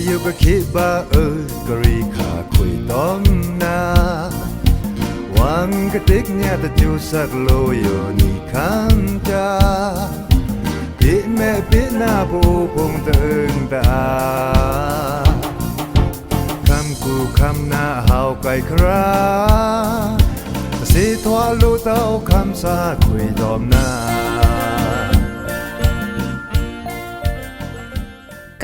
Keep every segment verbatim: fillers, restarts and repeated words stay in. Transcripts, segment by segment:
ယိုကခေဗာအွို ကရီခါခွေတောမ်နာ ဝံကတိကညးတကျိုးစက်လိုယိုနီခမ်းတာ ပေ့မဲပေ့နာပို့ဖုံတအင်တာ ခမ်းကူခမ်းနာဟောက်ကိုက်ခရာ တစေထွာလိုတောက်ခမ်းစာခွေတောမ်နာ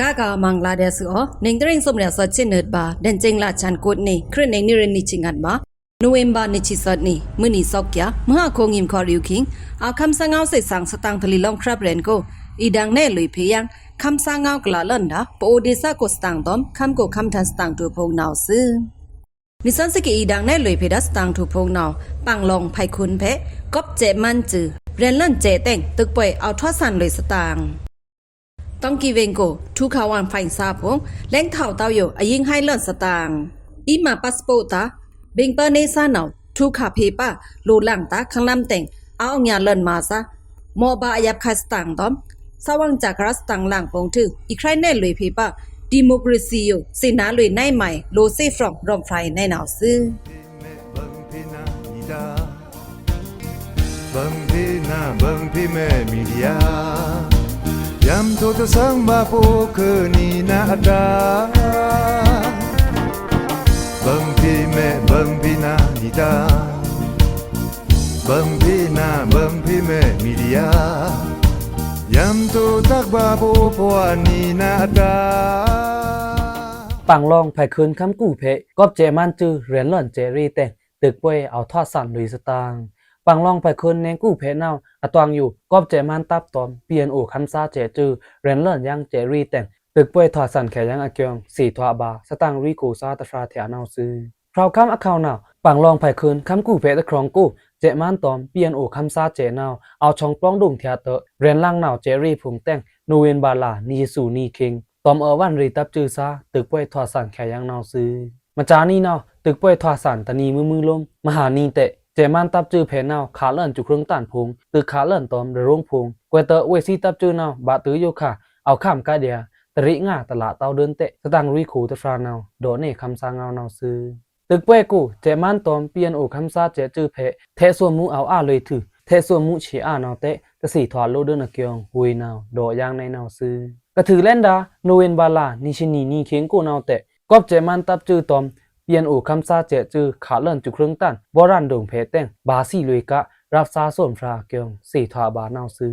ကကမင်္ဂလာဒျာဆူအီု နင်တရင်စုံရျာသော့ချစ်နုတ်ဗာ ဒင်ႏစင်လချန်ကုတ်နီ ခရစ်နင်ႏနံရံႏနီဆံငတ်ဗာ နိဝင်ဘာလနီဆံသီုနံ မုနံၤသော့ကျာ မုဟါခိင်ငိမ်ခွါရယူခိင် အခမ်းစာငေါဝ်းသေသင် စတံတလီလောင်းခရပ်ရန်ကို အီဒင်နဲလွေဖဲယင် ခမ်းစာငေါဝ်းကလာလန်ဒါ ပအိုဒေသကိုစတံတောမ် ခမ်းကိုခမ်းထန်စတံတူဖုံနဝ်းသွူ မီးသွဉ်းစကံအီဒင်နဲလွေဖဲဒါစတံတူဖုံနဝ်း ပင်လောင်ဖိုင်ခွုန်ဖဲ ကော့ပ်ကျဲမန်းကျူ ရန်လန်ကျဲတဲင် တွိုက်ပွဲအဝ်ထွာစံလွေစတံ တောင်ကြီးဝင်းကို ထူခါဝမ်ဖိုင်စာဖုံ လဲင်ထောက်တောက်ယို အယိင်ဟိုင်းလန်စတံ အီမၤပတ်စပို့တာ ဘင်ပၢန့ဆါနဝ်း ထူခါဖေပါ လိုလင်တာ ခလမ်တဲင် အဝ်ညါလန်မၤစာ မော့ဘါအယပ်ခါစတံတောမ် စဝင်စကရာစတံလင်ဖုံထု အီခရိုင်နဲလွေဖေပါ ဒီမိုကရေစီယို သေနာလွေနဲမိုင် လိုသေဖြောင့် ရောင်ဖြိုင်နဲနဝ်းသွူ ဘင်ဖေနာ ဘင်ဖေမဲမီဒီယာ ယမ်ထိုတသင်ဘၣ်ပိုခဲနီနအဒါ ဘင်ဖေမဲ ဘင်ဖေနာနီဒါ ဘင်ဖေနာ ဘင်ဖေမဲမီဒီယာ ယမ်ထိုတဘၣ်ပိုခဲနီနအဒါ ပင်လောင်ဖိုင်ခွုန်ခမ်းကူဖဲ ကော့ပ်ကျဲမန်းကျူ ရန်လန်ကျဲရဲတဲင် တွိုက်ပွဲအဝ်ထွာစံလွေစတံ ပင်လောင်ဖိုင်ခွုန်နဲင်ကူဖဲနဝ်း အတွင်ယို ကော့ပ်ကျဲမန်းတပ်တောမ် ပီအန်အိုခမ်းစာကျဲကျူ ရန်လန်ယင်ကျဲရဲတဲင် တွိုက်ပွဲထွာစံခဲယင်အကျိုင်း သေထွာဗာ စတံရီခိုစာတဖြာထျာနဝ်းသွူ ဖြောက်ခမ်းအခဝ်နဝ်း ပင်လောင်ဖိုင်ခွုန်ခမ်းကူဖဲတခြုံကို ကျဲမန်းတောမ် ပီအန်အိုခမ်းစာကျဲနဝ်း အဝ်ချောင်ပျောင်းဒုံထျာတဵ ရန်လင်နဝ်းကျဲရဲဖုံတဲင် နိဝင်ဘာလနီဆူနီခိင် တောမ်အဝ်ဝၢၼ်ရေတပ်ကျူစာ တွိုက်ပွဲထွာစံခဲယင်နဝ်းသွူ မကြာနီနဝ်း တွိုက်ပွဲထွာစံတနံၤမွိုးမွိုးလိုမ်း မဟာနီတဲ ကျဲမန်းတပ်ကျူဖဲနဝ်း ခးလန်ကျူခြိုင်းတန်ဖုံ တွိုက်ခးလန်တောမ်ရရုံဖုံ ကွဲတဝေးသီးတပ်ကျူနဝ်း ဘၣ်တွိုက်ယိုခါ အဝ်ခမ်းကဒျာ တရံးငါတလးတောက်ဒိုၼ်တဲ စတံရီခိုတဖြာနဝ်း ဒေါ်နဲခမ်းစာငေါနဝ်းသွူ တွိုက်ပွဲကို ကျဲမန်းတောမ် ပီအန်အိုခမ်းစာကျဲကျူဖဲ ထဲ့သွုံမူအဝ်အလွေထု ထဲ့သွုံမူဆံးအနဝ်းတဲ တသေထွာလိုဒိုၼ်အကျိုင်း ဝေနဝ်း ဒေါ်ယင်နဲနဝ်းသွူ ကထုးလဲဉ်ဒါ နိဝင်ဘာလနီဆံနံၤနီခိင်ကိုနဝ်းတဲ ကော့ပ်ကျဲမန်းတပ်ကျူတောမ် ပီအန်အိုခမ်းစာကျဲကျူ ခးလန်ကျူခြိုင်းတန် ဗော်ရန်ဒုံဖဲတဲင် ဘါသီလွေက ရပ်စားသွုံဖြာအကျိုင်း သေထွာဗာနဝ်းသွူ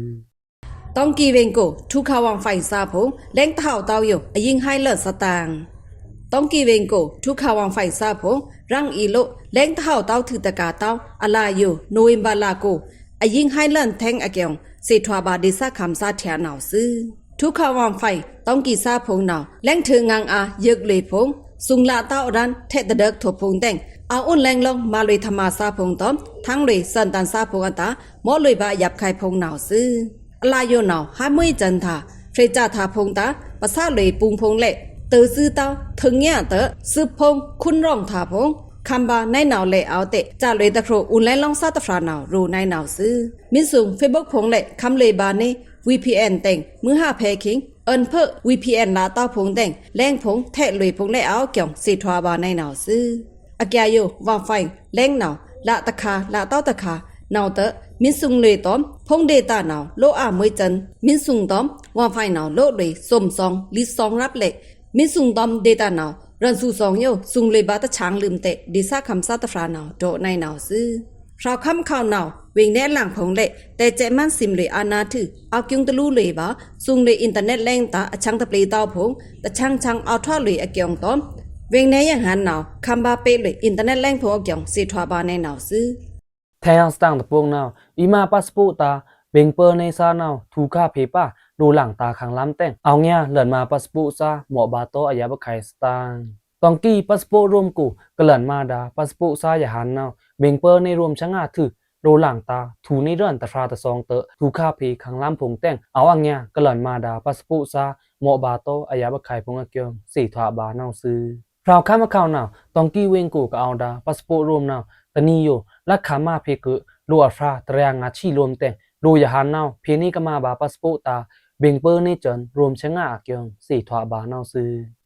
တောင်ကြီးဝင်းကို ထူခါဝမ်ဖိုင်စာဖုံ လဲင်တဟဝ်တောက်ယို အယိင်ဟိုင်းလန်စတံ တောင်ကြီးဝင်းကို ထူခါဝမ်ဖိုင်စာဖုံ ရန်အီလို လဲင်တဟဝ်တောက်ထုတကါတောက် အလါယို နိဝင်ဘာလကို အယိင်ဟိုင်းလန်ထဲင်အကျိုင်း သေထွာဗာဒေသခမ်းစာထျာနဝ်းသွူ ထူခါဝမ်ဖိုင် တောင်ကြီးစာဖုံနဝ်း လဲင်ထုငင်အာယိုက်လွေဖုံ သုင်လးတောက်ရန် ထဲ့တဒၢကထိုပ်ဖုံတဲင် အဝ်အွန်လိုင်းလောင်းမၤလွေထမၤစာဖုံတောမ် ထင်လွေသန်တန်စာဖုံအတာ မော့လွေဗာယပ်ခါဖုံနဝ်းသွူ အလါယိုနဝ်း ဟိုင်းမွိုင်းကျန်ထါ ဖြေကြားထါဖုံတာ ပဆာလွေပုင်ဖုံလဲ့ တွိုက်သွူတောက် ထုညါတဵ သွပ်ဖုံခွန်းရောင်ထါဖုံ ခမ်းဗာနဲနဝ်းလဲ့အဝ်တဲ ကြားလွေတခြုံ အွန်လိုင်းလောင်းစာတဖြာနဝ်း ရိုနဲနဝ်းသွူ မီးသုင် Facebook ဖုံလဲ့ ခမ်းလွေဗာနဲ VPN တဲင် မွိုးဟါဖဲခိင် အွန်ဖု VPN လးတောက်ဖုံတဲင် လဲင်ဖုံ ထဲ့လွေဖုံလဲ့အဝ်ကျိုင်း သေထွာဗာနဲနဝ်းသွူ အကျိုင်းယို ဝမ်ဖိုင် လဲင်နဝ်း လးတခါ လးတောက်တခါ နဝ်းတဵ မီးသုင်လွေတောမ် ဖုံဒေတာနဝ်း လိုအမွိုင်းကျန် မီးသုင်တောမ် ဝမ်ဖိုင်နဝ်း လိုလွေ သွမ်သွင် လီသွင်ရပ်လဲ့ မီးသုင်တောမ်ဒေတာနဝ်း ရန်သူသွင်ယို သုင်လွေဗာတချံင်လိုမ်းတဲ ဒေသခမ်းစာတဖြာနဝ်း ဒေါ်နဲနဝ်းသွူ ဖြောက်ခမ်းအခဝ်နဝ်း ဝင်းနဲလင်ဖုံလဲ့ တဲကျဲမန်းသိမ်လွေအာဏာထု အဝ်ကျိုင်းတလူလွေဗာ သုင်လွေ internet လဲင်တာ အချံင်တပျေတောက်ဖုံ တချံင်ချံင်အဝ်ထွာလွေအကျိုင်းတောမ် ဝင်းနဲယင်ဟန်နဝ်း ခမ်းဗာပေ့လွေ internet လဲင်ဖုံအကျိုင်း သေထွာဗာနဲနဝ်းသွူ ထဲယင်စတံတပုင်နဝ်း အီမၤပတ်စပို့တာ ဘင်ပၢန့ဆာနဝ်း ထူခါဖေပါ လိုလင်တာခလမ်တဲင် အဝ်ညါလန်မၤပတ်စပို့စာ မော့ဗာတောအယပ်အခိုင်စတံ တောင်ကြီးပတ်စပို့ရုံးကို ကလန်မၤဒါ ပတ်စပို့စာယဟန်နဝ်း ဘင်ပၢန့ရုံးချငါထု လိုလင်တာ ထူန့ရန်တဖြာတသွင်တဵ ထူခါဖေခလမ်ဖုံတဲင် အဝ်အညါကလန်မၤဒါ ပတ်စပို့စာ မော့ဗာတောအယပ်အခိုင်ဖုံအကျိုင်း သေထွာဗာနဝ်းသွူ ဖြောက်ခမ်းအခဝ်နဝ်း တောင်ကြီးဝင်းကိုကအဝ်ဒါ ပတ်စပို့ရုံးနဝ်း တနံၤယို လၢခမ်းမၤဖေကု လိုအဖြာတရံးငါဆံလိုမ်းတဲင် လိုယဟန်နဝ်း ဖေန့ကမၤဗာပတ်စပို့တာ ဘင်ပၢန့ကျန် ရုံးချငါအကျိုင်း သေထွာဗာနဝ်းသွူ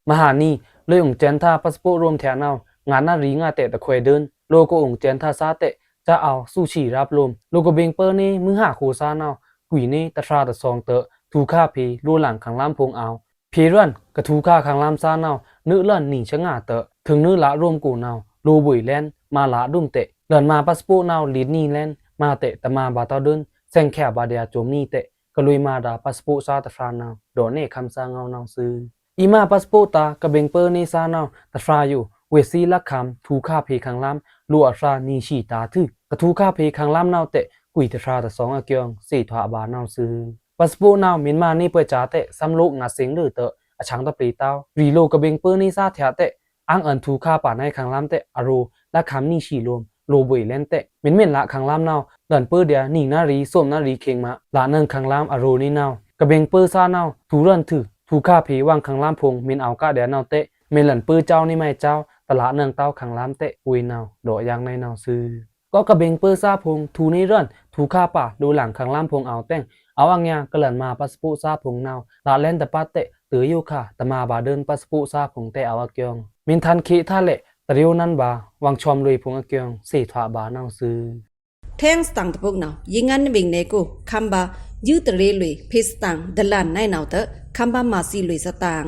မဟာနီ လွေꩻအုမ်ကျဲန်ႏတာႏ ပက်စ်ပို့ꩻရုမ်ႏထျꩻနဝ်ꩻ ငါးနရီႏငါးတဲာ်တခွေႏဒိုင်း လိုꩻကအိမ်ကျဲန်ႏတာႏသားတဲ့ ကျအဝ်ႏသူ့ဆီႏရပ်လိုမ်း လိုꩻကဘိင်ႏပၢႏနှေး မိုဝ်းဟꩻခုံႏသားနဝ်ꩻ ကွီႏနှေး တဖြာတသွင်တဲာ် ထူႏခါဖေႏ လိုꩻလင်ꩻခင်ႏလမ်းဖိုင်ႏအဝ်ႏ ဖေႏရွဉ်ႏ ကထူႏခါႏခင်ႏလမ်းသားနဝ်ꩻ နွိုက်ရွဉ်ႏနီဆငါတဲာ် ထိုင်နွိုက်လꩻရုမ်ꩻကိုနဝ်ꩻ လိုꩻဗွေꩻလဲဉ် မꩻလာဒုမ်တဲာ် လန်ꩻမာပက်စ်ပို့ꩻနဝ်ꩻ လေꩻနီလဲဉ် မꩻတဲာ် တမꩻဗာႏတောက်ဒိုင်း သင်ꩻခဲဗာႏဒျာႏ စူမ်နီတဲာ် ကလွေꩻမာဒါ ပက်စ်ပို့ꩻသားတဖြာနဝ်ꩻ ဒေါ်ꩻနေ့ခမ်းသားငေါဝ်းနဝ်ꩻသွူ။ အီႏမꩻပက်စ်ပို့ꩻတာႏ ကဘိင်ႏပၢႏနှေးသားနဝ်ꩻ တဖြာယို ဝေ့ꩻသီးလက်ꩻခင်ႏ ထူႏခါဖေႏခင်ႏလမ်း လိုꩻအဖြာနီဆံꩻတာႏထွူ ကထူႏခါဖေႏခင်ႏလမ်းနဝ်ꩻတဲ့ ကွီႏတဖြာတသွင်အကျိုင်း သေထွာဗာႏနဝ်ꩻသွူ။ ပက်စ်ပို့ꩻနဝ်ꩻ မီႏမꩻနှေးပွဲ့ꩻစာတဲ့ သမ်းလိုꩻငါးသင်ႏလွေꩻတဲာ် အဆင်ႏတပျေႏတဝ်း ရီလိုꩻကဘိင်ႏပၢႏနှေးသားထျꩻတဲ့ အန်းအန်ထူႏခါပါႏနှေးခင်ႏလမ်းတဲ့ အရိုꩻ လက်ꩻခင်ႏနီဆံꩻလိုမ်း လိုꩻဗွေꩻလဲဉ်တဲ့ မီႏမီႏလꩻခင်ႏလမ်းနဝ်ꩻ လန်ꩻပၢႏဒျာႏ နီနရီႏ သွမ်နရီႏခေင်မꩻ လꩻနင်ꩻခင်ႏလမ်းအရိုꩻနှေးနဝ်ꩻ ကဘိင်ႏပၢႏသားနဝ်ꩻ ထူႏရွဉ်ႏထွူ ထူႏခါဖေႏဝင်ꩻခင်ႏလမ်းဖိုင်ႏ မီႏအဝ်ႏကဒျာႏနဝ်ꩻတဲ့ မီႏလန်ꩻပၢႏကျဝ်းနှေးမꩻကျဝ်း တလꩻနင်ꩻတဝ်းခင်ႏလမ်းတဲ့ ဝေနဝ်ꩻ ဒေါ်ꩻယင်ꩻနှေးနဝ်ꩻသွူ။ ကော့ꩻကဘိင်ႏပၢႏသားဖိုင်ႏ ထူႏနှေးရွဉ်ႏ ထူႏခါပါႏ လိုꩻလင်ꩻခင်ႏလမ်းဖိုင်ႏအဝ်ႏတဲ့ အဝ်ႏအညါ ကလန်ꩻမာပက်စ်ပို့ꩻသားဖိုင်ႏနဝ်ꩻ လꩻလဲဉ်တပတ်တဲ့ တေယိုခါ တမꩻဗာႏဒိုင်းပက်စ်ပို့ꩻသားဖိုင်ႏတဲ့ အဝ်ႏအကျိုင်း မီႏထန်ခေတ်တာႏလဲ့ တရေဝ်းနန်းပါႏ ဝင်ႏဆွမ်လွေꩻဖိုင်ႏအကျိုင်း သေထွာဗာႏနဝ်ꩻသွူ။ ထဲစတန်တပုတ်နဝ်ꩻ ရေငန်းဝေင်နယ်ကို ခမ်းပါႏယုတရေလွေꩻ ဖေႏစတန်ဒလန်ႏနှေးနဝ်ꩻတဲ့ ခမ်းပါႏမꩻသီလွေꩻသတင်ꩻ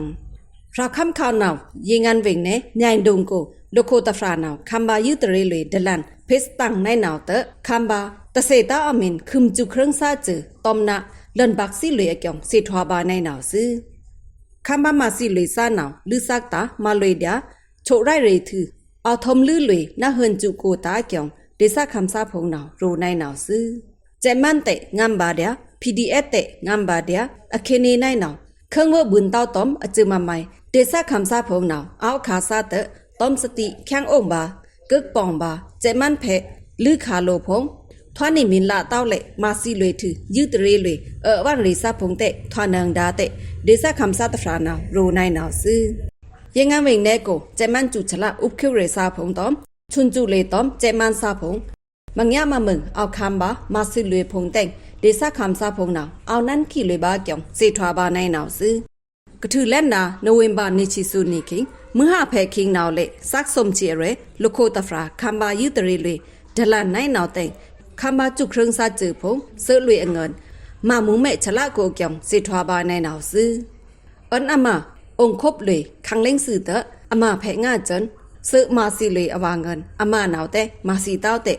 ဖြောက်ခမ်းခေါင်နဝ်ꩻ ရေငန်းဝေင်နယ် မြိုင်ဒုံကို လိုꩻခိုတဖြာနဝ်ꩻ ခမ်းပါႏယုတရေလွေꩻဒလန်ႏ ဖေႏစတန်ႏနှေးနဝ်ꩻတဲ့ ခမ်းပါႏ တသေတဝ်းအမီႏ ခုမ်စူꩻခြိုင်းသားစူꩻ တောမ်ႏန လန်ဗက်သီလွေꩻအကျိုင်း သေထွာဗာႏနှေးနဝ်ꩻသွူ။ ခမ်းပါႏမꩻသီလွေꩻသားနဝ်ꩻ လွိုက်ꩻသက်တာႏ မꩻလွေꩻဒျာႏ ချို့ꩻရိုက်ꩻရေꩻထွူ အဝ်ႏထီုမ်လွိုင်းလွေꩻ နဟွိုန်စူꩻကိုꩻတာႏအကျိုင်း ဒေႏသားခင်ႏသားဖိုင်ႏနဝ်ꩻ ရိုꩻနှေးနဝ်ꩻသွူ။ စဲ့ꩻမန်းတဲ့ ငမ်းဗာႏဒျာႏ ပီဒီအက်ဖ်တဲ့ ငမ်းဗာႏဒျာႏ အခေတ်နှေးနဝ်ꩻ ခေတ်ငွေ့ဗွိုန်တဝ်းတောမ်ႏ အစူမမီ ဒေႏသားခင်ႏသားဖိုင်ႏနဝ်ꩻ အဝ်ႏခါသားတဲ့ တောမ်ႏသတိ ခင်ႏအိုင်ဗာႏ ကွိုက်ꩻပောင်ဗာႏ စဲ့ꩻမန်းဖဲ လွိုင်းခါလိုဖိုင်ႏ ထွားနေမီႏလꩻတဝ်းလဲ့ မꩻသီလွေꩻထွူ ယုတရေလွေꩻ အဝွင်ရေꩻသားဖိုင်ႏတဲ့ ထွားနင်ꩻဒါတဲ့ ဒေႏသားခင်ႏသားတဖြာနဝ်ꩻ ရိုꩻနှေးနဝ်ꩻသွူ။ ရေငန်းဝေင်နယ်ကို စဲ့ꩻမန်းစူꩻချလ ဥက္ကဋ္ဌရေꩻသားဖိုင်ႏတောမ်ႏ ဆွုန်စူꩻလေꩻတောမ်ႏ စဲ့ꩻမန်းသားဖိုင်ႏ မငျါမမုင် အဝ်ႏခင်ႏဗာႏ မꩻသီလွေꩻဖိုင်ႏတဲ့ ဒေႏသားခင်ႏသားဖိုင်ႏနဝ်ꩻ အဝ်ႏနန်းခေတ်လွေꩻဗာႏအကျိုင်း သေထွာဗာႏနှေးနဝ်ꩻသွူ။ ကထူꩻလဲဉ်ဒါႏ နိဝင်ဘာႏ နွေꩻဆံသွံꩻ နွေꩻခေတ် မွိုးဟါဖဲခေတ်နဝ်ꩻလဲ့ သက်ꩻသွုမ်ꩻသီအရွေး လိုꩻခိုတဖြာ ခင်ႏဗာႏယုတရေလွေꩻ ဒလန်ႏနှေးနဝ်ꩻတဲ့ ခင်ႏဗာႏစူꩻခြိုင်းသားစူꩻဖိုင်ႏ သွိုက်လွေꩻအငိုန် မꩻမူမဲ့ချလကိုအကျိုင်း သေထွာဗာႏနှေးနဝ်ꩻသွူ။ အွဉ်အမါ အိုင်ခုပ်လွေꩻ ခင်ႏလင်းသွူတဲ့ အမါဖဲငါႏစွန် သွိုက်မꩻသီလွေꩻအဝွင်ငိုန် အမါနဝ်ꩻတဲ့ မꩻသီတဝ်းတဲ့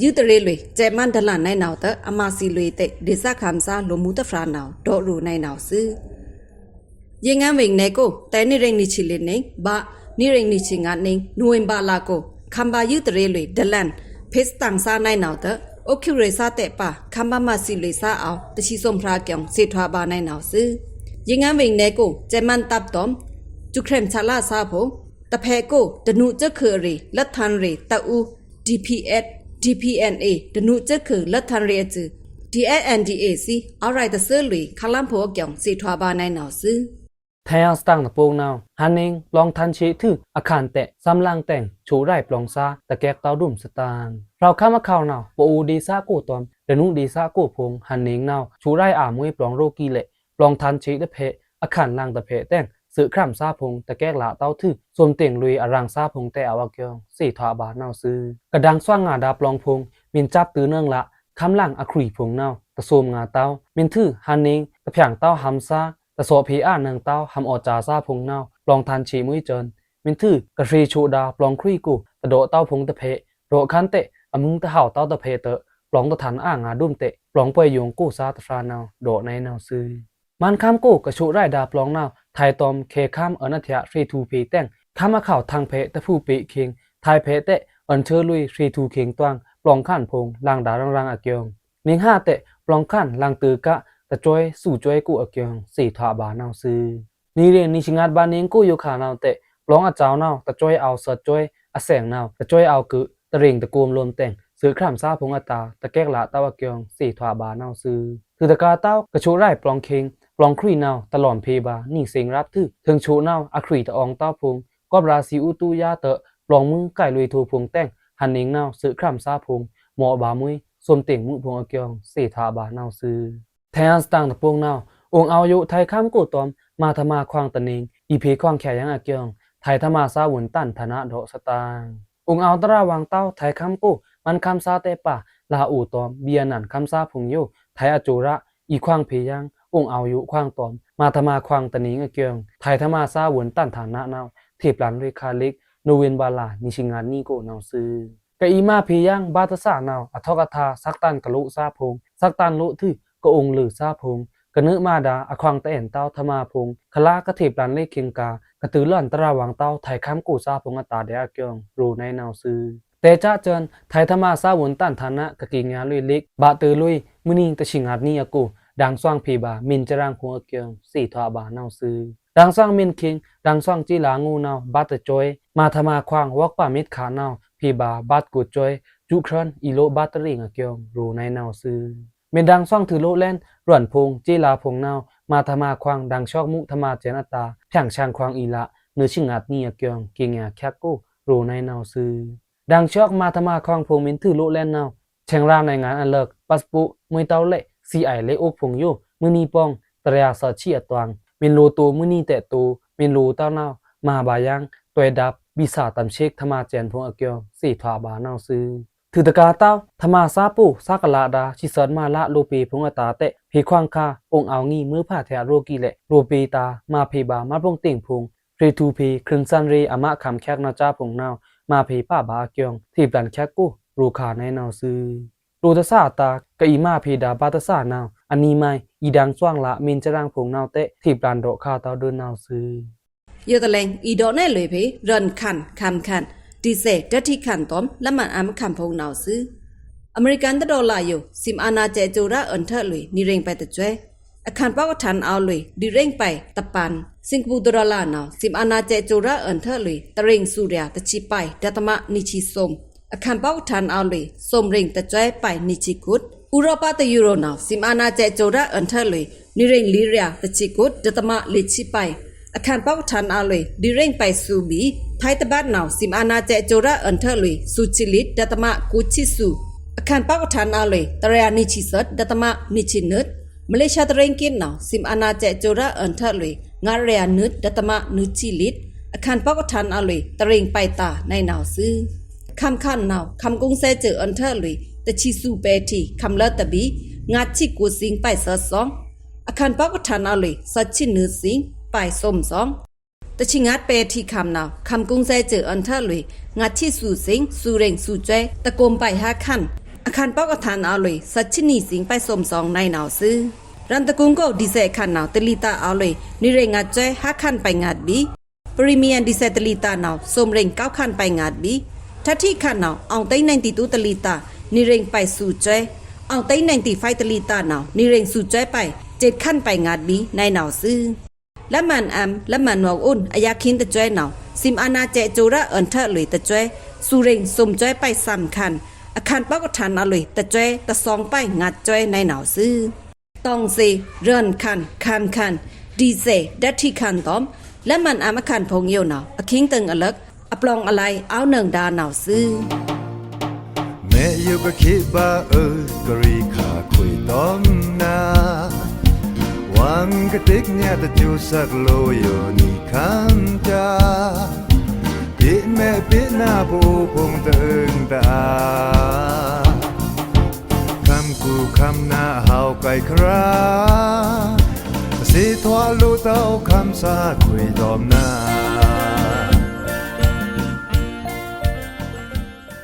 ယုတရေလွေꩻ စဲ့ꩻမန်းဒလန်ႏနှေးနဝ်ꩻတဲ့ အမꩻသီလွေꩻတဲ့ ဒေႏသားခင်ႏသားလိုꩻမူတဖြာနဝ်ꩻ ဒေါ်ရိုꩻနှေးနဝ်ꩻသွူ။ ရေငန်းဝေင်နယ်ကို တဲနေရင်နီဆံလစ်နင် ဗာႏ နေရင်နီဆံငါးနင် နိဝင်ဘာႏလကို ခင်ႏဗာႏယုတရေလွေꩻ ဒလန်ႏ ဖေႏစတန်ႏသားနှေးနဝ်ꩻတဲ့ ဥက္ကဋ္ဌရေꩻသားတဲ့ပါ ခင်ႏဗာႏမꩻသီလွေꩻသားအဝ်ႏ တဆံသွမ်ဖြာအကျိုင်း သေထွာဗာႏနှေးနဝ်ꩻသွူ။ ရေငန်းဝေင်နယ်ကို စဲ့ꩻမန်းတပ်တောမ်ႏ စူꩻခြောက်ခြောက်သားဖိုင်ႏ တဖဲကို တနူစက်ခုအရေ လက်သန်ရေ တပ်ဦး ဒီပီအက်ဖ် ဒီပီအန်အေ တနူစက်ခု လက်သန်ရေအစူ ဒီအက်ဖ်အန်ဒီအေသီ အဝ်ႏရိုက်တသွိုက်လွေꩻ ခင်ႏလမ်းဖိုင်ႏအကျိုင်း သေထွာဗာႏနှေးနဝ်ꩻသွူ။ ထဲစတန်ႏတပုတ်နဝ်ꩻ ဟန်နင် ပလောင်ႏထန်ႏဆေးထွူ အခန်ႏတဲ့ သမ်းလင်ႏတဲ့င် ချို့ꩻရိုက်ꩻပလောင်ႏသား တကဲကတောက်ဒုမ်သတင်ꩻ ဖြောက်ခမ်းအခေါင်နဝ်ꩻ ပအိုဒေႏသားကိုတောမ်ႏ တနူဒေႏသားကိုဖိုင်ႏ ဟန်နင်နဝ်ꩻ ချို့ꩻရိုက်ꩻအာႏမွေးပလောင်ႏရိုးကီးလဲ့ ပလောင်ႏထန်ႏဆေးတဖဲ အခန်ႏလင်ႏတဖဲတဲ့င် သွိုက်ခြမ်းသားဖိုင်ႏ တကဲကလꩻတဝ်းထွူ သွမ်တိုင်လွေꩻအရင်ႏသားဖိုင်ႏတဲ့ အဝ်ႏအကျိုင်း သေထွာဗာႏနဝ်ꩻသွူ။ ကဒါင်သွင်ငါဒါပလောင်ႏဖိုင်ႏ မီႏစပ်သွူနွင်လ ခင်ႏလင်ႏအခွီဖိုင်ႏနဝ်ꩻ တသွမ်ငါတဝ်း မီႏထွူ ဟန်နင် တဖြင်ႏတဝ်းဟမ်သား တသော့ꩻဖေႏအာႏနင်တဝ်း ဟမ်အော့ꩻစာသားဖိုင်ႏနဝ်ꩻ ပလောင်ႏထန်ႏဆေးမွေးစွန် မီႏထွူ ကရေချို့ꩻဒါပလောင်ႏခွီကို တဒေါ့ꩻတဝ်းဖိုင်ႏတဖဲ ဒေါ့ꩻခန်ႏတဲ့ အမုင်ႏတဟဝ်တဝ်းတဖဲတဲ့ ပလောင်ႏတထန်ႏအာႏငါဒုမ်တဲ့ ပလောင်ႏပွယ်ယုံႏကိုသားတဖြာနဝ်ꩻ ဒေါ်ꩻနှေးနဝ်ꩻသွူ။ မန်ခင်ကို ကချို့ꩻရိုက်ꩻဒါပလောင်ႏနဝ်ꩻ ထၢႆတောမ်ႏ ခဲခင်ႏအွဉ်အထျꩻ ရေထူဖေႏတဲ့င် ခင်ႏအခေါင်ႏထင်ဖဲ တဖူပေ့खेင် ထၢႆဖဲတဲ့ အွဉ်ထွိုက်လွေꩻ ရေထူဖေႏတွင် ပလောင်ႏခင်ႏဖိုင်ႏ လင်ႏဒါရင်ရင်အကျိုင်း နင်ႏဟါတဲ့ ပလောင်ႏခင်ႏလင်ႏသွူက တစွဲသူစွဲကိုအကျိုင်း သေထွာဗာႏနဝ်ꩻသွူ။ နေရင်နီဆံငါးဗာႏနင်ကို ယိုခါနဝ်ꩻတဲ့ ပလောင်ႏအစွောနဝ်ꩻ တစွဲအဝ်သွိုက်စွဲ အသင်နဝ်ꩻ တစွဲအဝ်ကွိုက် တရင်တကုမ်လိုမ်တဲ့င် သွိုက်ခြမ်းသားဖိုင်ႏအတာႏ တကဲကလꩻတဝ်းအကျိုင်း သေထွာဗာႏနဝ်ꩻသွူ။ သွူတကာတဝ်း ကချို့ꩻရိုက်ꩻပလောင်ႏखेင် ပလောင်ႏခွီနဝ်ꩻ တလောမ်ဖေႏဗာႏ နီသင်ႏရပ်ထွူ ထိုင်ချို့ꩻနဝ်ꩻ အခွီတအောင်ႏတဝ်းဖိုင်ႏ ကော့ဗရာစီႏဥတုရာတဲ့ ပလောင်ႏမွူးကိုက်လွေꩻထိုင်ဖိုင်ႏတဲ့င် ဟန်နင်နဝ်ꩻ သွိုက်ခြမ်းသားဖိုင်ႏ မော့ꩻဗာႏမွေး သွမ်တိုင်မွုဖိုင်ႏအကျိုင်း သေထွာဗာႏနဝ်ꩻသွူ။ ထဲစတန်ႏတပုတ်နဝ်ꩻ အိုင်ႏအဝ်ႏယိုထၢႆခင်ႏကိုတောမ်ႏ မၤထမၤခွင်ႏတနင် အီႏဖေႏခွန်ႏချယ်ယင်းအကျိုး ထျေသမားသဝုန်တန်ထန ဒေါ့သတင်။ ဥောင်အဝ်ႏတြးဝွင်တောင်း ထျေခမ်းကို မန်းခမ်းသားတဲ့ပါ လႃအိုတောမ် ဘီယနန်ခမ်းသားဖုံယို ထျေအကျိုးရ အီႏခွန်ႏဖေႏယင်း ဥောင်အဝ်ႏယိုခွန်ႏတောမ် မါထမခွန်ႏတနင်အကျိုး ထျေသမားသဝုန်တန်ထနနဝ် ထေပ်လန်လွေခါလစ် နိဝင်ဘာလ နှစ်ဆံငါးနံၣ်ကို နဝ်သွူ။ ကအီႏမါဖေႏယင်း ဘားတသနဝ် အထောက်အထား သက်တမ်းကလိုသၢဖုံ သက်တမ်းလိုထွို ကအုံလွေသၢဖုံ ကနုမဒါ အခွန်ႏတအဲန်တောင်း ထမဖုံ ခလါကထေပ်လန်လွေခင်းကာ ကတုလွန်တြးဝွင်တောင်း ထျေခမ်းကိုသၢဖုံအတားဒဲအကျိုး ရိုနဝ်သွူ။ တဲချားချန် ထျေသမားသဝုန်တန်ထန ကကီငါလွေလစ် ဘးတေလွေ မွိုန်နံတဆံငါးနံၣ်အကို ဒင်သွင်ဖေႏဗာႏ မင်းကျရံႏခုံအကျိုး သေထွားဗာႏနဝ်သွူ။ ဒင်သွင်မင်းခင်း ဒင်သွင်ကြေးလာငိုနဝ် ဘးတစွဲ မါထမခွန်ႏ ဝွက်ပါမစ်ခါနဝ် ဖေႏဗာႏ ဘးတကွတ်စွဲ ကျူခရန် အီလိုဘးတရင်းအကျိုး ရိုနဝ်သွူ။ မင်းဒင်သွင်ထွိုလိုလန် ရွန်ဖုံ ကြေးလာဖုံနဝ် မါထမခွန်ႏ ဒင်သွင်မူထမစဲန်အတား ဖျံင်သင်ခွန်ႏအီလာ နွေဆံငါးနံၣ်အကျိုး ကီငါချက်ကို ရိုနဝ်သွူ။ ဒင်သွင်မါထမခွန်ႏဖုံမင်းထွိုလိုလန်နဝ် ဆင်ရာနွေငါအလွိုက် ပတ်စပို့ မွေးတောက်လက် စီအိုင် လက်အိုဖုံယို မွိုန်နံပေါင်း တရာသီဆံအတွင်း မင်းလိုတိုမွိုန်နံတဲတို မင်းလိုတောင်းနဝ် မဟာဗာယင်း တွဲဒပ် ဗီဇာတမ်ရှက်ထမစဲန်ဖုံအကျိုး သေထွားဗာႏနဝ်သွူ။ ထွိုတကာတောင်း ထမသပို့ သကလဒါ ဆံသီမလလိုပေဖုံအတားတဲ ဖေႏခွန်ႏခါ ဥောင်အဝ်ႏငီ မွေးဖါထဲရိုကီလဲ ရိုပေတာ မါဖေႏဗာႏ မါဖုံတင်ဖုံ ရေထူဖေႏ ခရင်သန်ရေ အမါခမ်းချက်နဝ်ချားဖုံနဝ် မါဖေႏပဗာႏအကျိုး ထေပ်လန်ချက်ကို ရိုခါနဝ်သွူ။ လိုတသအတား ကအီႏမါဖေႏဒါ ဘားတသနဝ် အနီမိုင် အီႏဒင်သွင်လ မင်းကျရံႏဖုံနဝ်တဲ ထေပ်လန်ဒေါ့ခါတောင်းဒိုနဝ်သွူ။ ယိုဒလင် အီႏဒေါ့နဲလွေဖေႏ ရွန်ခန် ခမ်းခန် ဒီဇယ် ဓာတ်ထီးခန်တောမ် လက်မှန်အမ်းအခမ်းဖုံနဝ်သွူ။ အမေရိကန်တဒေါ်လာယို စံးအာဏာကျဲကျိုးရအွဉ်ထွဲလွေ နံရင်းပိုင်တစွဲ အခမ်းပေါက်အထန်အဝ်လွေ ဒုရင်းပိုင်တပန် စင်ကာပူတဒေါ်လာနဝ် စံးအာဏာကျဲကျိုးရအွဉ်ထွဲလွေ တရင်းသူရျာ တဆံပိုင် ဓာတ်သမနွံဆံသွမ် အခမ်းပေါက်အထန်အဝ်လွေ သွမ်ရင်းတစွဲပိုင် နွံဆံခွတ် ဥရောပတယူရိုနဝ် စံးအာဏာကျဲကျိုးရအွဉ်ထွဲလွေ နွံရင်းလွံရျာ တဆံခွတ် ဓာတ်သမလေးဆံပိုင် အခမ်းပေါက်အထန်အဝ်လွေ ဒုရင်းပိုင်သူဘီ ထိုင်းတဘတ်နဝ် စံးအာဏာကျဲကျိုးရအွဉ်ထွဲလွေ သူချီလစ် ဓာတ်သမကိုးဆံသူ အခမ်းပေါက်အထန်အဝ်လွေ တရျာနွံဆံသတ် ဓာတ်သမနွံဆံနွတ် မလေးရှားတရင်းကစ်နဝ် စံးအာဏာကျဲကျိုးရအွဉ်ထွဲလွေ ငါးရျာနွတ် ဓာတ်သမနွံဆံလစ် အခမ်းပေါက်အထန်အဝ်လွေ တရင်းပိုင်တာနဝ်သွူ။ ခမ်းခန်နဝ် ခမ်းကုန်းဆဲကျိုးအွဉ်ထွဲလွေ တဆံသူပဲထီ ခမ်းလတ်တဘီ ငါးဆံကိုးစင်းပိုင်သတ်သွင် အခမ်းပေါက်အထန်အဝ်လွေ သတ်ဆံနွတ်စင်းပိုင်သွမ်သွင် တဆံငါးပဲထီခမ်းနဝ် ခမ်းကုန်းဆဲကျိုးအွဉ်ထွဲလွေ ငါးဆံသူစင်း သူရင်းသူစွဲ တကုမ်ပိုင်ဟါခန် အခမ်းပေါက်အထန်အဝ်လွေ သတ်ဆံနွံစင်းပိုင်သွမ်သွင်နဝ်သွူ။ ရန်တကုန်းကို ဒီဇယ်ခန်နဝ် တလီတာအဝ်လွေ နွံရင်းငါစွဲ ဟါခန်ပိုင်ငါဘီ ပရီမီယံဒီဇယ်တလီတာနဝ် သွမ်ရင်းကိုးခန်ပိုင်ငါဘီ ဓာတ်ထီးခန်နဝ် အောက်တိန်းနင်တီးတူးတလီတာ နွံရင်းပိုင်သူစွဲ အောက်တိန်းနင်တီးဖိုင်တလီတာနဝ် နွံရင်းသူစွဲပိုင် ဆယ်ခန်ပိုင်ငါဘီနဝ်သွူ။ လက်မှန်အမ်း လက်မှန်ဝွက်အွုန် အယိုခင်းတစွဲနဝ် စံးအာဏာကျဲကျိုးရအွဉ်ထွဲလွေတစွဲ သူရင်းသွမ်စွဲပိုင်သမ်ခန် အခမ်းပေါက်အထန်အဝ်လွေ တစွဲ တသွင်ပိုင်ငါစွဲနဝ်သွူ။ တောင်စေ ရွန်ခန် ခမ်းခန် ဒီဇယ် ဓာတ်ထီးခန်တောမ် လက်မှန်အမ်းအခမ်းဖုံယိုနဝ် အခင်းတိုင်အလွိုက် အပလောင်အလိုင်း အောက်နွံဒါနဝ်သွူ။ မဲယိုကခေဘါအွို ကရီခါခွေတောမ်နဝ် ဝမ်ကတစ်ညါတကျိုးသက်လိုယိုနံခမ်းချာ ပေမဲပေနဝ်ပအိုဖုံတအွိုတအာ ခမ်းကူခမ်းနဝ်ဟဝ်ကိုက်ခရာ သေထွားလိုတောင်းခမ်းသာခွေတောမ်နဝ်။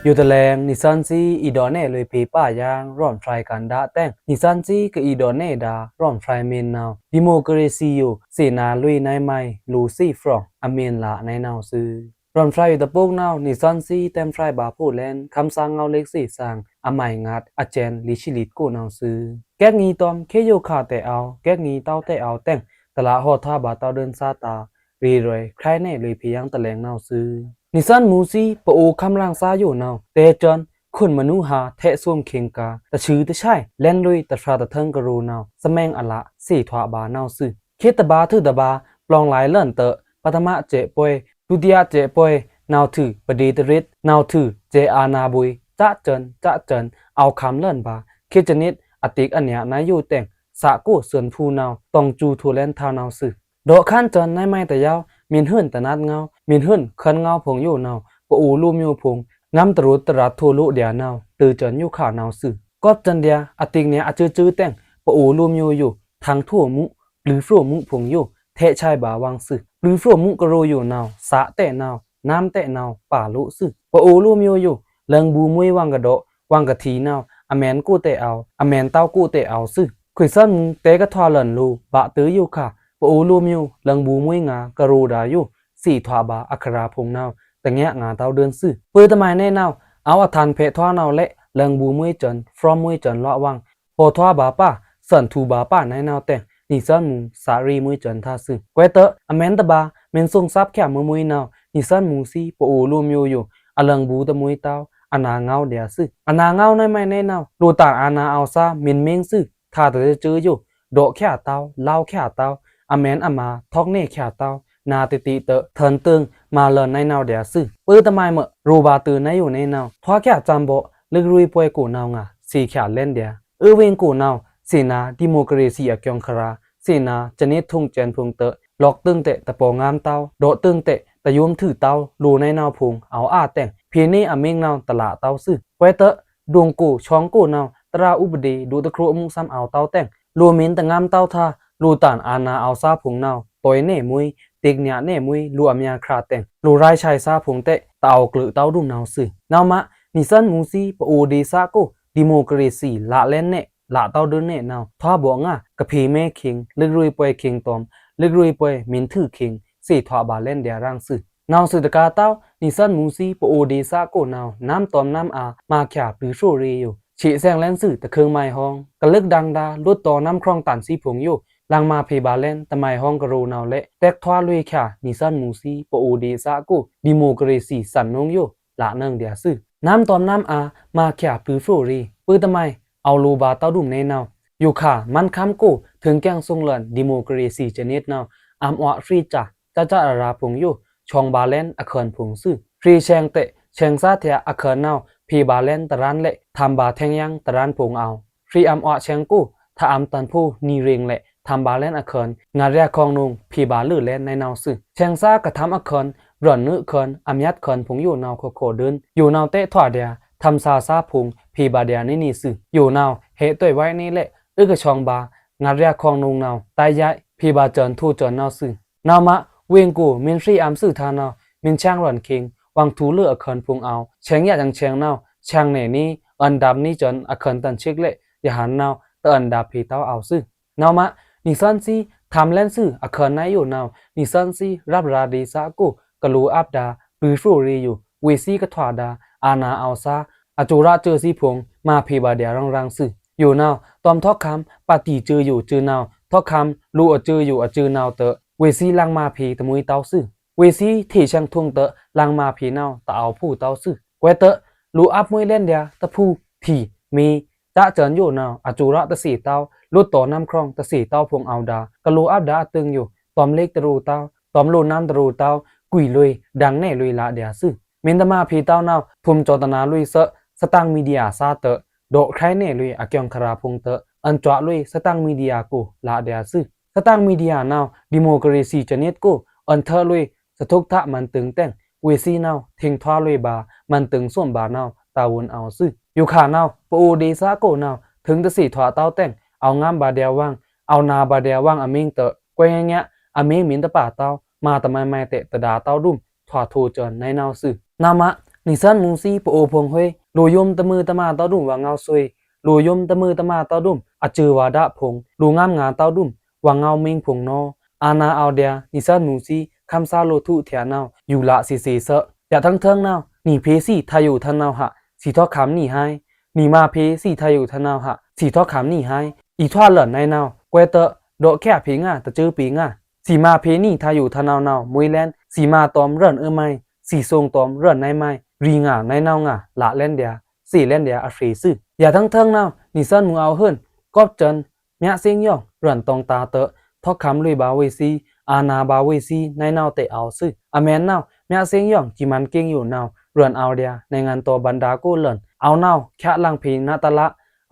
ယိုဒလင် နံသန်စံ အီႏဒေါ့နဲလွေဖေႏပယင်း ရွမ်ဖြိုင်ကန္ဒါတဲင် နံသန်စံကအီႏဒေါ့နဲဒါ ရွမ်ဖြိုင်မင်းနဝ် ဒီမိုကရေစီယို သေနာလွေနဝ်မိုင် လိုသေဖြိုင် အမင်းလနဝ်သွူ။ ရွမ်ဖြိုင်ယိုတပုကနဝ် နံသန်စံတဲမ်ဖြိုင်ဗာဖိုလန် ခမ်းသာငဝ်လစ်သေသင် အမိုင်ငါ အစဲန် လီဆံလစ်ကိုနဝ်သွူ။ ကဲက့နွံတောမ် ခေယိုခါတဲအဝ် ကဲက့နွံတောင်းတဲအဝ်တဲင် တလဟော်ထွားဗာတောင်းဒိုန်သတာ ရေရွဲ ခရိုင်နဲလွေဖေႏယင်းတလဲင်နဝ်သွူ။ နံသန်မူစံ ပအိုခမ်းရင်းသာယိုနဝ် တဲစွန် ခွန်မနုဟာ ထဲသွမ်ခင်းကာ တသွူတသွဲ လဲန်လွေတဖြာတထင်ကရိုနဝ် သမဲင်အလ သေထွားဗာနဝ်သွူ။ ခေတ်တဗာထွိုတဗာ ပလောင်လိုင်းလွဉ်တ ပထမကျဲပွဲ ဒုတိယကျဲပွဲ နဝ်ထွူ ပဒေသရာဇ် နဝ်ထွူ ကျဲအာဏာပိုင် စစွန် စစွန် အောက်ခမ်းလွဉ်ဗာ ခေတ်ချနစ် အတိတ်အနာဂတ်နယိုတဲင် သကိုသွန်ဖူနဝ် တောင်ကျူထိုလန်ထနဝ်သွူ။ ဒေါ့ခမ်းစွန်နဝ်မိုင်တယဝ် မ့ၢ်ဟိုင်တနတ်ငေါဝ်း မ့ၢ်ဟိုင်ခွန်ငေါဝ်းဖိုင်ႏယိုနဝ်ꩻ ပအိုဝ်ႏလိုꩻမျိဝ်းဖိုင်ႏ ငမ်းတရုတ်တရာတ်ထိုꩻလိုꩻဒျာႏနဝ်ꩻ တိုဝ်းကျဉ်ႏယူႏခꩻနဝ်ꩻသွူ။ ကွပ်ကျဉ်ႏဒျာႏ အတိတ်နယ်အစဲစဲတိုင်း ပအိုဝ်ႏလိုꩻမျိဝ်းယို ထန်းထိုꩻမူး ပျုၤဖြိုးမူးဖိုင်ႏယို ထဲ့ချဲင်ဗာႏဝွင်ꩻသွူ။ ပျုၤဖြိုးမူးကရိုယူနဝ်ꩻ သာႏတဲ့နဝ်ꩻ နမ်းတဲ့နဝ်ꩻ ပါလိုꩻသွူ။ ပအိုဝ်ႏလိုꩻမျိဝ်းယို လင်ဗူႏမွိုင်းဝွင်ႏကဒေါ ဝွင်ႏကထီႏနဝ်ꩻ အမဲင်ႏကိုတဲ့အောဝ် အမဲင်ႏတဝ်းကိုတဲ့အောဝ်သွူ။ ခွေသွဉ်မူႏတဲကထွာလွဉ်လိုꩻ ဗာႏတိုဝ်းယူႏခꩻ ပအိုဝ်ႏလိုꩻမျိဝ်း လင်ဗူႏမွိုင်းငါႏကရိုဒါႏယို သေထွာဗာႏအခရာဖိုင်ႏနဝ်ꩻ တငဲးငါႏတဝ်းဒိုင်းသွူ။ ပႃးတမံၤနယ်နဝ်ꩻ အဝ်အထန်းဖဲထွာနဝ်ꩻလဲ့ လင်ဗူႏမွိုင်းကျဉ်ႏ ဖြိုးမွိုင်းကျဉ်ႏလွတ်ꩻဝွင်ႏ ပော်ထွာဗာႏပါ သွဉ်ထူဗာႏပါနယ်နဝ်ꩻတဲ့ နီသွဉ်မူႏ သာႏရေမွိုင်းကျဉ်ႏထါသွူ။ ကွဲးတွော့ အမဲင်ႏတဗာႏ မ့ၢ်သွင်သပ်ꩻခꩻမွိုင်းမွိုင်းနဝ်ꩻ နီသွဉ်မူႏသီး ပအိုဝ်ႏလိုꩻမျိဝ်းယို အလင်ဗူႏတမွိုင်းတဝ်း အနာငေါဝ်းဒျာႏသွူ။ အနာငေါဝ်းနယ်မံၤနယ်နဝ်ꩻ လိုꩻတန်အာဏာအောဝ်သါ မ့ၢ်မ့င်းသွူ ထါတစဲစဲယို ဒေါ့ꩻခꩻတဝ်း လောဝ်းခꩻတဝ်း အမဲင်ႏအမာ ထောက်နယ်ခꩻတဝ်း နာတတိတွော့ ထန်တိုင်မာလွဉ်နယ်နဝ်ꩻဒျာႏသွူ။ ပႃးတမံၤမွဲ ရိုဗာတိုဝ်းနယ်ယိုနယ်နဝ်ꩻ ထွားခꩻစံဗော့ လွိုက်ရွေးပွဲကိုနဝ်ꩻငါ သေခꩻလဲဒျာႏ အဝ့င်ကိုနဝ်ꩻ သေနာ ဒီမိုကရေစီအကျဉ်ႏခရာ သေနာ စနစ်ထုံးစံဖိုင်ႏတွော့ လွောက်တိုင်တဲ့ တပောင်ငမ်းတဝ်း ဒေါ့တိုင်တဲ့ တယုံထုတဝ်း လိုနယ်နဝ်ꩻဖိုင်ႏ အောဝ်အာတဲ့ ဖေႏနေအမိန့်နဝ်ꩻတလꩻတဝ်းသွူ။ ကွဲးတွော့ ဒုံကို ချောင်းကိုနဝ်ꩻ တြးဥပဒေ ဒုံတခြိုးအမှုဆံအောဝ်တဝ်းတဲ့ လိုꩻမ့ၢ်တငမ်းတဝ်းထါ လိုꩻတန်အာဏာအောဝ်သါဖိုင်ႏနဝ်ꩻ တွိုင်နယ်မွိုင်း တ့ကညးနယ်မွိုင်း လိုꩻအများခရာတဲ့ လိုꩻရိုင်းဆိုင်သါဖိုင်ႏတဲ့ တအောဝ်ႏကျိုးတဝ်းဒုံနဝ်ꩻသွူ။ နဝ်ꩻမး နီသွဉ်မူႏသီး ပအိုဝ်ႏဒေႏသကို ဒီမိုကရေစီလꩻလဲနယ် လꩻတဝ်းဒိုင်းနယ်နဝ်ꩻ ထွာဗော့ငါ ကဖေႏမဲခင်ႏ လွိုက်ရွေးပွဲခင်ႏတွမ် လွိုက်ရွေးပွဲမင်းထုခင်ႏ သေထွာဗာႏလဲဒျာႏရင်သွူ။ နဝ်ꩻသွူတကာတဝ်း နီသွဉ်မူႏသီး ပအိုဝ်ႏဒေႏသကိုနဝ်ꩻ နမ်းတွမ်နမ်းအာ မာခꩻပျုၤဖြိုးရေယို သေသင်လဲသွူတခိုင်မုဲင်ဟိုင်း ကလုတ်ဒင်ဒါ လွတ်တော်နမ်းခြွင်တန်ႏသီးဖိုင်ႏယို လင်မာဖေႏဗာႏလဲတမုဲင်ဟိုင်းကရိုနဝ်ꩻလဲ့ တဲကထွာလွေꩻခꩻ နီသွဉ်မူႏသီး ပအိုဝ်ႏဒေႏသကို ဒီမိုကရေစီသွဉ်နုံယို လꩻနုံဒျာႏသွူ။ နမ်းတွမ်နမ်းအာ မာခꩻပျုၤဖြိုးရေ ပႃးတမံၤ အောဝ်လိုဗာႏတဝ်းဒုံနယ်နဝ်ꩻ ယိုခါ မန်းခမ်းကို ထိုင်ကျင်သွင်လွဉ် ဒီမိုကရေစီစနစ်နဝ်ꩻ အံႏဝွားဖြေꩻစာꩻ စစရာဖိုင်ႏယို ချွင်ဗာႏလဲအခွဉ်ဖိုင်ႏသွူ။ ဖြေꩻဆင်တဲ့ ဆင်သားထျꩻအခွဉ်နဝ်ꩻ ဖေႏဗာႏလဲတရန်းလဲ့ ထမ်ဗာႏထဲင်ယင်တရန်းဖိုင်ႏအောဝ် ဖြေꩻအံႏဝွားဆင်ကို ထအံႏတန်ဖိုနံရိင်လဲ့ ထမ်ဗာႏလဲအခွဉ် ငါဒျာႏခေါင်နုံ ဖေႏဗာႏလဲလဲနယ်နဝ်ꩻသွူ။ ဆင်သားကထမ်အခွဉ် ရွဉ်နွိုက်ခွဉ် အမျတ်ခွဉ်ဖိုင်ႏယိုနဝ်ꩻ ခောခောဒိုင်း ယိုနဝ်ꩻတဲထွာဒျာႏ ထမ်သားသားဖိုင်ႏ ဖေႏဗာႏဒျာႏနေနေသွူ။ ယိုနဝ်ꩻ ဟဲတွဲဝိုင်းနေလဲ့ အုကချွင်ဗာႏ ငါဒျာႏခေါင်နုံနဝ်ꩻ တ᩻ယိုက် ဖေႏဗာႏစဉ်ထိုစဉ်နဝ်သွူ။ နဝ်ꩻမး ဝ့င်ကို မင်းဖြေအံႏသွူထါနဝ်ꩻ မင်းချင်ရွဉ်ခင်ႏ ဝွင်ထူလွို့အခွဉ်ဖိုင်ႏအောဝ် ဆင်ယဲင်ဆင်နဝ်ꩻ ဆင်နယ်နေ အွဉ်ဒပ်နေစဉ်အခွဉ်တန်ႏဆှိကလဲ့ ယဟန်နဝ်ꩻ တအွဉ်ဒပ်ဖေႏတဝ်းအောဝ်သွူ။ နဝ်ꩻမး နီသွဉ်သီး ထမ်လဲသွူအခွဉ်နယ်ယိုနဝ်ꩻ နီသွဉ်သီး ရပ်ရာဒေႏသကို ကလိုအပ်ဒျာႏ ပျုၤဖြိုးရေယို ဝေသီးကထွာဒျာႏ အာဏာအောဝ်သား အစူရာစၢသီးဖိုင်ႏ မာဖေႏဗာႏဒျာႏရင်ရင်သွူ။ ယိုနဝ်ꩻ တွမ်ထောက်ခံ ပါတီစᩢယိုစၢနဝ်ꩻ ထောက်ခံ လိုအစၢယိုအစၢနဝ်ꩻတွော့ ဝေသီးလင်မာဖေႏတမွိုင်းတဝ်းသွူ။ ဝေသီးထေဆင်ထုံတွော့ လင်မာဖေႏနဝ်ꩻ တအောဝ်ဖိုတဝ်းသွူ။ ကွဲးတွော့ လိုအပ်မွိုင်းလဲဒျာႏ တဖူ ထီ မေ စစဉ်ယိုနဝ်ꩻ အစူရာတသေတဝ်း လွတ်တော်နမ်းခြွင်တသေတဝ်းဖိုင်ႏအောဝ်ဒျာႏ ကလိုအပ်ဒျာႏအတိုင်ယို တွမ်လစ်တရူတဝ်း တွမ်လိုနမ်းတရူတဝ်း ကွီလွေꩻ ဒင်နယ်လွေꩻလဒျာႏသွူ။ မင်းတမာဖေႏတဝ်းနဝ်ꩻ ထုမ်စော်တနာလွေꩻသွူ သတင်မီဒီယာသားတွော့ ဒေါ့ခြိုင်းနယ်လွေꩻ အကျဉ်ႏခရာဖိုင်ႏတွော့ အွဉ်ထွာလွေꩻ သတင်မီဒီယာကို လဒျာႏသွူ။ သတင်မီဒီယာနဝ်ꩻ ဒီမိုကရေစီစနစ်ကို အွဉ်ထွာလွေꩻ သထုပ်ထမန်တိုင်တဲ့ ဝေသီးနဝ်ꩻ ထင်ထွာလွေꩻဗာႏ မန်တိုင်သွမ်ဗာႏနဝ်ꩻ တဝုန်အောဝ်သွူ။ ယိုခါနဝ်ꩻ ပအိုဝ်ႏဒေႏသကိုနဝ်ꩻ ထိုင်တသေထွာတဝ်းတဲ့ အောဝ်ငမ်းဗာႏဒျာႏဝွင် အောဝ်နာဗာႏဒျာႏဝွင်အမင်းတွော့ ကွဲးငဲငဲ အမင်းမင်းတပါတဝ်း မာတမုဲင်မုဲင်တဲ့ တဒါတဝ်းဒုံ ထွာထိုစဉ်နယ်နဝ်သွူ။ နဝ်ꩻမး နီသွဉ်မူႏသီး ပအိုဝ်ႏဖိုင်ႏဟွေး လိုယုံတမုတမတဝ်းဒုံ ဝွင်ငေါသွူ။ လိုယုံတမုတမတဝ်းဒုံ အစၢဝါႏဒျာႏဖိုင်ႏ လိုငမ်းငါတဝ်းဒုံ ဝွင်ငေါမင်းဖိုင်ႏနော အာဏာအောဝ်ဒျာႏ နီသွဉ်မူႏသီး ခမ်းသားလိုထုထျာနဝ်ꩻ ယူလသေသေသွူ။ ယထင်ထင်နဝ်ꩻ နီဖေႏသီး ထါယိုထါနဝ်ꩻဟး သီးထောက်ခံနီဟိုင်း နီမာဖေႏသီး ထါယိုထါနဝ်ꩻဟး သီးထောက်ခံနီဟိုင်း အီထွာလွဉ်နယ်နဝ်ꩻ ကွဲးတွော့ ဒေါ့ခြောက်ဖေႏငါ တစၢဖေႏငါ သီးမာဖေႏနီ ထါယိုထါနဝ်ꩻနဝ်ꩻ မွိုင်းလဲ သီးမာတွမ်ရွဉ်အွိုမုဲင် သီးသွင်တွမ်ရွဉ်နယ်မုဲင် ရီငါနယ်နဝ်ꩻငါ လလဲဒျာႏ သေလဲဒျာႏအဖြေသွူ။ ယထင်ထင်နဝ်ꩻ နီသွဉ်မူႏအောဝ်ဟိုင်း ကွပ်ကျဉ်ႏ မျသင်ယောင် ရွဉ်တွင်တာတွော့ ထောက်ခံလွေꩻဗာႏဝေသီး အာဏာဗာႏဝေသီး နယ်နဝ်ꩻတဲ့အောဝ်သွူ။ အမင်းနဝ်ꩻ မျသင်ယောင် ကီမန်ကင်ယိုနဝ်ꩻ ရွဉ်အောဝ်ဒျာႏ နိုင်ငံတော်ဘဏ္ဍာကိုလွဉ် အောဝ်နဝ်ꩻ ခြောက်လင်ဖေႏနတလ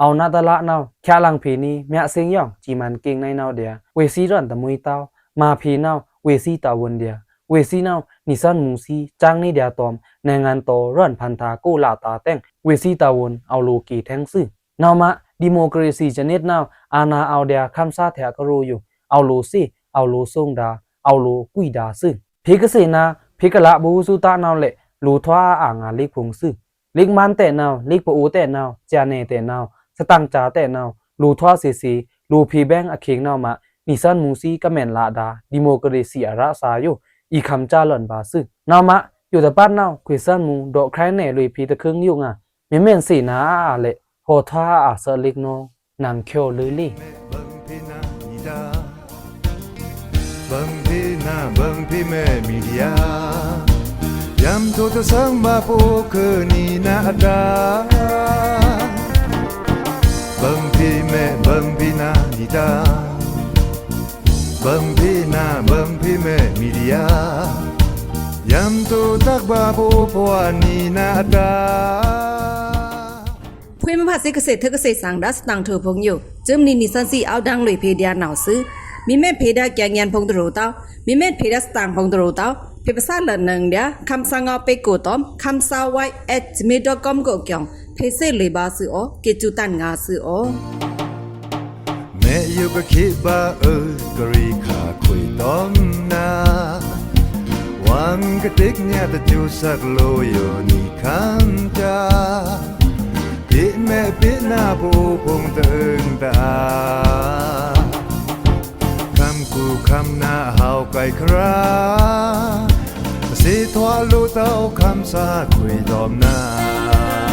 အောဝ်နတလနဝ်ꩻ ခြောက်လင်ဖေႏနီ မျသင်ယောင် ကီမန်ကင်နယ်နဝ်ꩻဒျာႏ ဝေသီးရွဉ်တမွိုင်းတဝ်း မာဖေႏနဝ်ꩻ ဝေသီးတဝုန်ဒျာႏ ဝေ့စံနဝ်ꩻ နီသွဉ်းမူႏသီး စံးနေဒျာႏတွမ်ႏ နယ်ငန်ႏတောႏ ရွောန်ႏဖန်ႏတာႏ ကိုယ်လာႏတာႏတဲင် ဝေ့စံတာဝန်ႏ အဝ်ႏလိုꩻကေႏထဲင်ႏသွူ။ နဝ်ꩻမ ဒီမိုကရေစီစနစ်နဝ်ꩻ အာဏာအဝ်ႏဒျာႏ ခမ်းသားထျꩻကရိုယူႏ အဝ်ႏလိုꩻသေ့ꩻ၊ အဝ်ႏလိုꩻသူင်းဒါႏ၊ အဝ်ႏလိုꩻကွိဒါႏသွူ။ ဖေႏကသ့ꩻနာ ဖေႏကလꩻဗဟုသုတနဝ်ꩻလဲ့ လိုꩻထွားအာငါႏလ့ꩻဖုံႏသွူ။ လ့ꩻမန်းတဲာ်နဝ်ꩻ၊ လ့ꩻပအိုဝ်တဲာ်နဝ်ꩻ၊ စံꩻနယ်တဲာ်နဝ်ꩻ၊ စတံင်ꩻစာတဲာ်နဝ်ꩻ လိုꩻထွားသေသေ လိုꩻဖေႏဘဲင်းအခေင်နဝ်ꩻမ နီသွဉ်းမူႏသီး ကမဲန်ꩻလာဒါႏ ဒီမိုကရေစီအရသꩻယို အီႏခမ်းသားလွောန်ႏဗာႏသွူ။ နဝ်ꩻမ ယိုတပတ်နဝ်ꩻ ခွေသွဉ်းမူႏ ဒေါ့ꩻခရိုင်နယ်လွေꩻဖေႏတခឹင်ယိုငါ မီးမဲန်သေ့ꩻနာအါလဲ့ ဟော်ထွားအာသꩻလ့ꩻကနော နင်ꩻချောလေလေ။ ဘိုင်ဖေႏနာ ဘိုင်ဖေႏမဲ မီဒီယာ ယံႏထိုꩻတသင်ꩻဗာႏပိုꩻ ခွေနံꩻနာအတာႏ ဘိုင်ဖေႏမဲ ဘိုင်ဖေႏနာ နီဒါ ဘိုင်ဖေႏနာ ဘိုင်ဖေႏမဲ မီဒီယာ ယံႏထိုꩻတသင်ꩻဗာႏပိုꩻ ခွေနံꩻနာအတာႏ ဖွေမုဖါသေ့ꩻကသ့ꩻ ထ᩻ကသ့ꩻသင်ဒါႏ စတံင်ꩻထိုꩻဖုံႏယို စွံမနီ နီသွဉ်းသီး အဝ်ႏဒင်ႏလွေꩻဖေႏဒျာႏနဝ်ꩻသွူ။ မီးမဲန်ဖေႏဒါႏကျင်ႏညံႏဖုံႏတရူꩻတဝ်း၊ မီးမဲန်ဖေႏဒါႏစတံင်ꩻဖုံႏတရူꩻတဝ်း၊ ဖေႏပသꩻလပ်ꩻနုင်ႏဒျာႏ ခမ်းသားငေါ်ပိတ်ꩻကိုတွမ်ႏ ခမ်းသားဝိုက်ꩻ at gmail dot com ကိုꩻကျောင်ႏ ဖေႏသေ့ꩻလွေꩻဗာႏသွူအောꩻ၊ ကီꩻစူတန်ငါသွူအောꩻ။ မဲယိုကခေတ်ဗာႏအွို ကရေခါခွေတွမ်ႏနာ ဝင်ႏကတိတ်ညါတကျိုးဆက်လို့ယိုနီႏခမ်းသား ဖေႏမဲဖေႏနာပိုဖုံႏတအုံႏတအာ ခမ်းကူခမ်းနာဟဝ်းကိုင်ခရာ သေထွာလို့တဝ်းခမ်းသားခွေတွမ်ႏနာ